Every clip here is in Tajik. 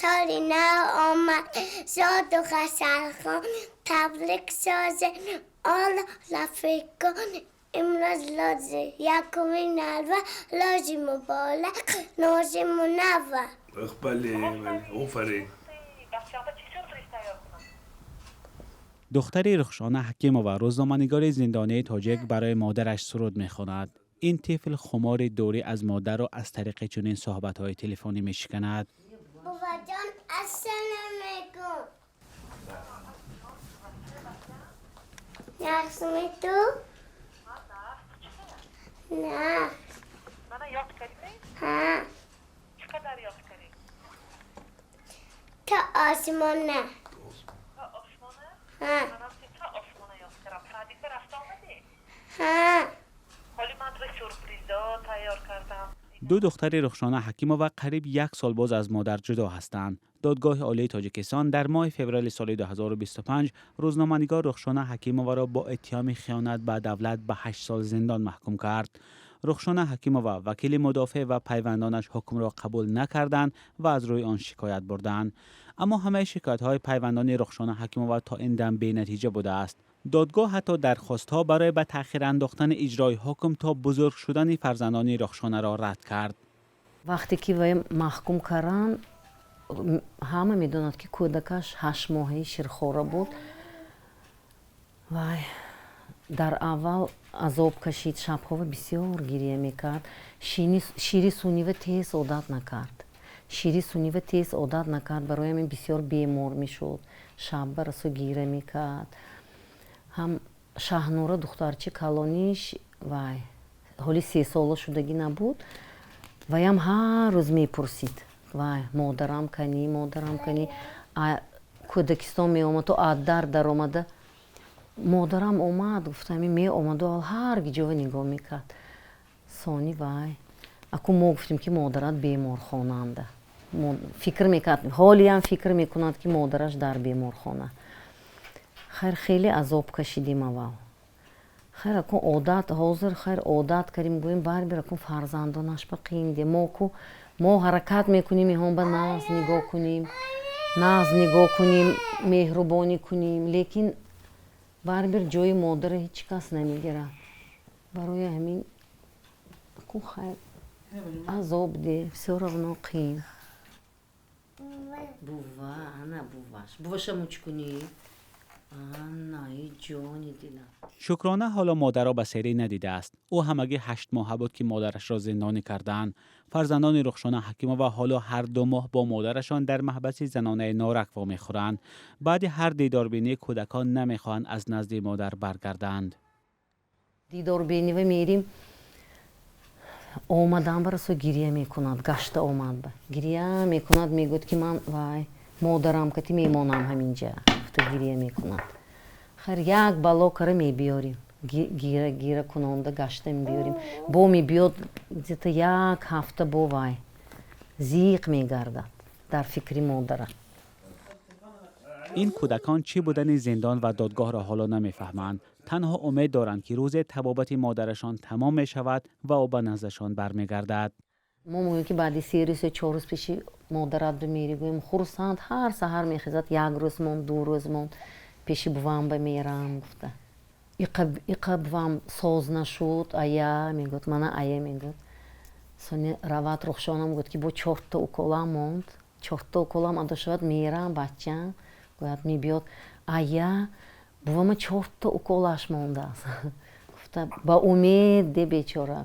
Соли нав омад, шоду хасалхон, табрик созем оло рафиқон. Имрӯз рӯзи якуми январ, рӯзи муборак, рӯзи мунаввар. Бале, бале, офарин. Духтари Рухшона Ҳакимова, рӯзноманигори зиндонии тоҷик, барои модараш суруд мехонад. Ин тифл хумори дурӣ аз модарро аз тариқи чунин суҳбатҳои телефонӣ мешиканад. Буваҷон, ассалому алайкум. Нағзми ту? Нағз. Мана ёд кардӣ? Ҳа. Чӣ қадар ёд кардӣ? То осмона. То осмона? Ҳа. Манам то осмона ёд кардам. Садика рафта омадӣ? Ҳа. Ҳоли ман туро сюрпризо тайёр кардам. Ду духтари Рухшона Ҳакимова қариб як сол боз аз модар ҷудо ҳастанд. Додгоҳи Олии Тоҷикистон дар моҳи феврали соли 2025 рӯзноманигор Рухшона Ҳакимоваро бо иттиҳоми хиёнат ба давлат ба 8 сол зиндон маҳкум кард. Рухшона Ҳакимова, вакили мудофеъ ва пайвандонаш ҳукмро қабул накарданд ва аз рӯи он шикоят бурданд. Аммо ҳамаи шикоятҳои пайвандони Рухшона Ҳакимова то ин дам бенатиҷа будааст. Додгоҳ ҳатто дархостҳо барои ба таъхир андохтани иҷрои ҳукм то бузург шудани фарзандони Рухшонаро рад кард. Вақте ки вай маҳкум карданд, ҳама медонад, ки кӯдакаш 8 моҳаи ширхора буд. Вай дар аввал азоб кашид, шабҳова бисёр гирия мекард. Шири сунива тез одат накард, шири сунива тез одат накард, барои ҳамин бисёр бемор мешуд, шабба расо гира мекард. Ҳам Шаҳнура, духтарчи калониш, вай ҳоли 3 сола шудагӣ набуд, ваям ҳар рӯз мепурсид: «Вай, модарам канӣ, модарам канӣ?» Кӯдакистон меомаду дар даромада: «Модарам омад?» — гуфтами, меомаду ҳар гиҷова нигоҳ мекард. Сони вай аку мо гуфтем, ки модарат беморхонаанда. Фикр мекард, ҳолиам фикр мекунад, ки модараш дар беморхона. Хайр, хеле азоб кашидим аввал. Хайр, акун одат, ҳозир хайр, одат кардем, гӯем, барбир акун фарзандонаш ба қиин. Мо ку мо ҳаракат мекунем, иҳон ба нағз нигоҳ кунем, нағз нигоҳ кунем, меҳрубонӣ кунем, лекин барбир ҷои модара ҳеҷ кас намегирад. Барои ҳамин ку хайр, азоб де, всё равно қиин. Бува, ана буваш, буваша муч кунӣ, анаи ҷони дилам. Шукрона ҳоло модарро ба серӣ надидааст. Ӯ ҳамагӣ 8 моҳа буд, ки модарашро зиндонӣ карданд. Фарзандони Рухшона Ҳакимова ҳоло ҳар 2 моҳ бо модарашон дар маҳбаси занонаи Норак вомехӯранд. Баъди ҳар дидорбинӣ кӯдакон намехоҳанд аз назди модар баргарданд. Дидорбинива мерим, омадан ба расо гирия мекунад, гашта омад ба гирия мекунад, мегӯяд, ки ман вай модарам кати мемонам ҳаминҷа, гуфта гирия мекунад. Хайр, як бало кара мебиёрем, гира гира кунонда гашта мебиёрем, бо мебиёд, где-то як ҳафта бо вай зиқ мегардад дар фикри модара. Ин кӯдакон чӣ будани зиндон ва додгоҳро ҳоло намефаҳманд. Танҳо умед доранд, ки рӯзе табобати модарашон тамом мешавад ва ӯ ба наздашон бармегардад. Мо мегӯем, ки баъди 3 рӯз ё 4 рӯз пеши модарат бимери, гӯем, хурсанд ҳар саҳар мехезад: «Як рӯз монд, 2 рӯз монд, пеши бувам ба мерам», — гуфта. Иқа бувам соз нашуд, ая мегӯяд, мана ая мегӯяд. Сони равад, Рухшонам гӯяд, ки бо чорта уколам монд, чорта уколам адо шавад, мерам, бачам, гӯяд. Мебиёд: «Ая, бувама чорта уколаш мондааст», — гуфта, ба умед де бечора.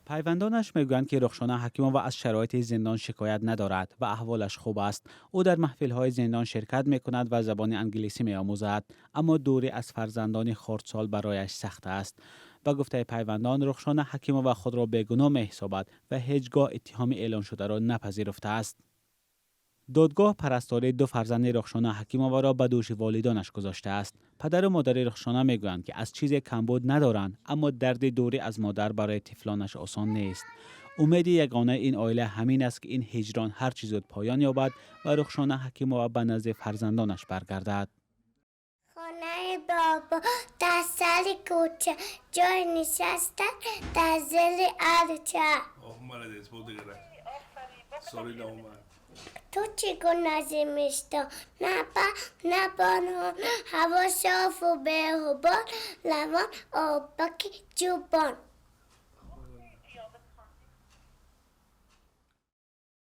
Пайвандонаш мегӯянд, ки Рухшона Ҳакимова аз шароити зиндон шикоят надорад ва аҳволаш хуб аст. Ӯ дар маҳфилҳои зиндон ширкат мекунад ва забони англисӣ меомӯзад, аммо дурӣ аз фарзандони хурдсол барояш сахт аст. Ба гуфтаи пайвандон, Рухшона Ҳакимова худро бегуноҳ меҳисобад ва ҳеҷ гоҳ иттиҳоми эълоншударо напазируфтааст. Додгоҳ парастории ду фарзанди Рухшона Ҳакимоваро ба дӯши волидонаш гузоштааст. Падару модари Рухшона мегӯянд, ки аз чизе камбуд надоранд, аммо дарди дурӣ аз модар барои тифлонаш осон нест. Умеди ягонаи ин оила ҳамин аст, ки ин ҳиҷрон ҳарчи зуд поён ёбад ва Рухшона Ҳакимова ба назди фарзандонаш баргардад. Хонаи бобо дар сари кӯча, ҷои нишастан дар зери арча. Молодец, бо дигара. Офарин. Соли нав омад. Ту чӣ гуна зимистон? На барф, на борон, ҳаво софу беғубор, равон обаки ҷӯбон.